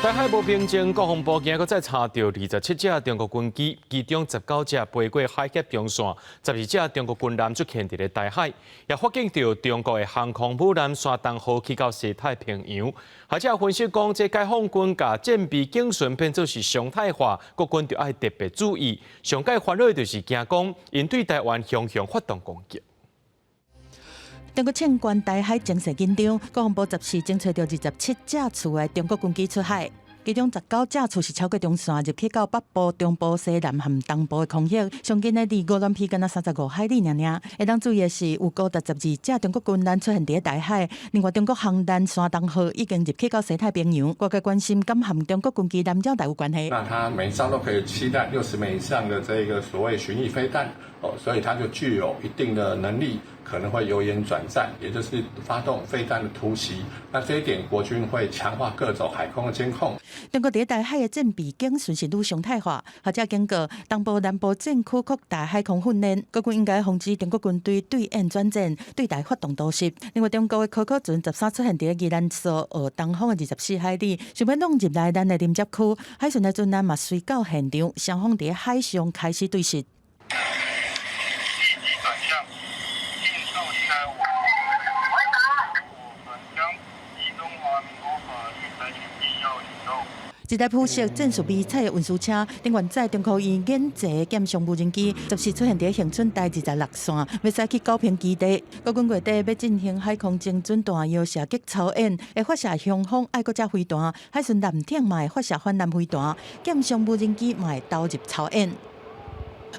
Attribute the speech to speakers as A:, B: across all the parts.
A: 台海無平靜，國防部今閣再查著27隻中國軍機，其中19隻飛過海峽中線，12隻中國軍艦出現佇咧台海，也發現著中國的航空母艦山東號去到西太平洋。學者分析講，這解放軍共戰備警巡變做是常態化，國軍就愛特別注意。上蓋煩惱就是驚講，𪜶對台灣雄雄發動攻擊。
B: 中國政權台海情勢緊張，國防部十四偵測著27架次的中國軍機出海，其中19架次是超過中線入去到北部、中部、西南和東部的空域，上近的離鵝鑾鼻敢若35海里爾爾。會當注意的是，有高達12隻中國軍艦出現佇台海，另外中國航艦山東號已經入去到西太平洋，外界關心敢和中國軍機南繞來有關係。
C: 那它每艘都可以攜帶60枚以上的這個所謂巡弋飛彈，哦，所以它就具有一定的能力，可能會由演轉戰，也就是發動飛彈的突襲。那這一點，國軍會強化各種海空的監控。
B: 中國佇台海的戰備警巡是愈常態化，學者警告，東部、南部戰區擴大海空訓練，國軍應該防止中國軍隊對演轉戰，對台發動突襲。另外，中國的科考船13出現佇宜蘭蘇澳東方的24海里，想欲弄入來咱的臨接區，海巡的船艦嘛隨到現場，雙方佇海上開始對峙。
D: 立即轉向，盡速離開我，我們將依中華民國法律採取必要行動。
B: 一台鋪設戰術迷彩的運輸車，頂運載中科院研製的劍翔無人機，14出現佇恆春台26線，欲駛去高屏基地。國軍月底欲進行海空精準彈藥射擊操演，會發射雄風愛國者飛彈，海巡艦艇嘛會發射反艦飛彈，劍翔無人機嘛會投入操演。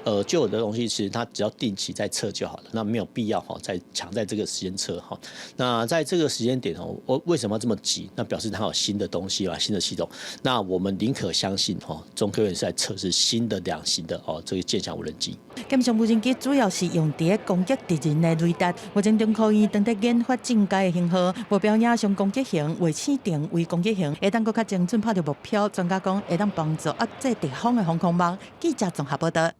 E: 舊有的東西其實它只要定期在測就好了，那沒有必要哈再搶在這個時間測哈。那在這個時間點哦，我為什麼要這麼急？那表示它有新的東西嘛，新的系統。那我們寧可相信哈，中科院是在測試新的兩型的哦，這個劍翔無人機。
B: 劍翔無人機主要是用佇攻擊敵人的雷達。目前中科院正佇研發進階的型號，目標影像攻擊型、衛星定位攻擊型，會當閣較精準拍著目標。專家講會當幫助壓制敵方的防空網。記者綜合報道。